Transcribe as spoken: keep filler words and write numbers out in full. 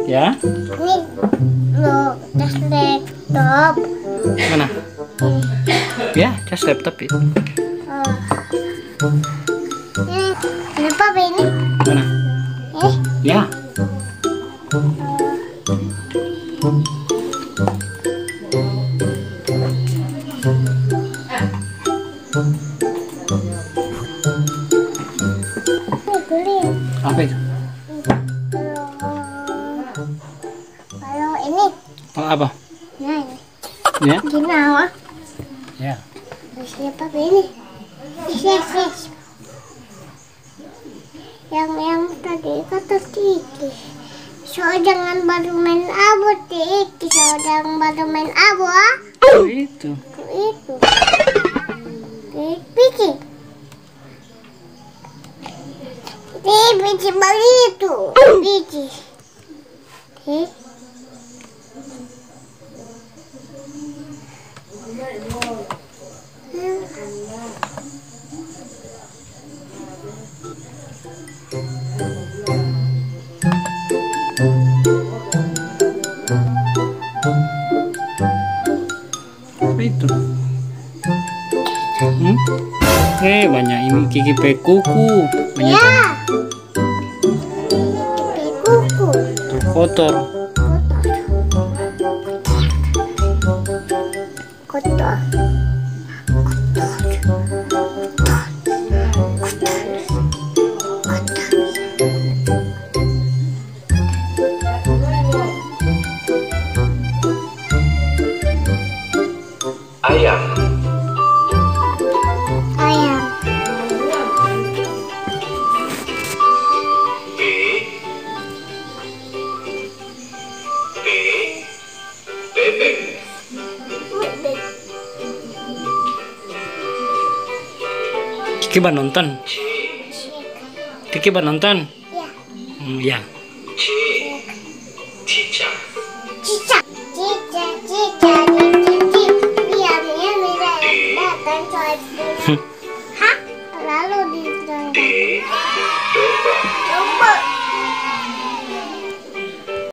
Ya? Ini lo tas laptop. Mana? Ya, cas laptop ya. Oh. Ini kenapa ini? Mana? Eh? Ya. Ini guling. Apa itu? Kalau ini. Oh, apa? Nah, ini. Ya? Gini, ah. Ya. Siapa ini? Yes, yes, yes. Yang, yang tadi kata Tiki. So, jangan baru main abu, Tiki. So, jangan baru main abu, ah. Oh, itu. Itu. Tiki. Tiki, Tiki begitu. Tiki. Eh? Apa itu? Hmm? Eh, banyak ini Kiki pe kuku. Banyak. Ya. Pe kuku. Kotor. Kotor. Kotor. Ayam. Ayam. B. B. Bebek. Bebek. Kiki ba nonton. Kiki ba nonton. Ya. Hmm, ya.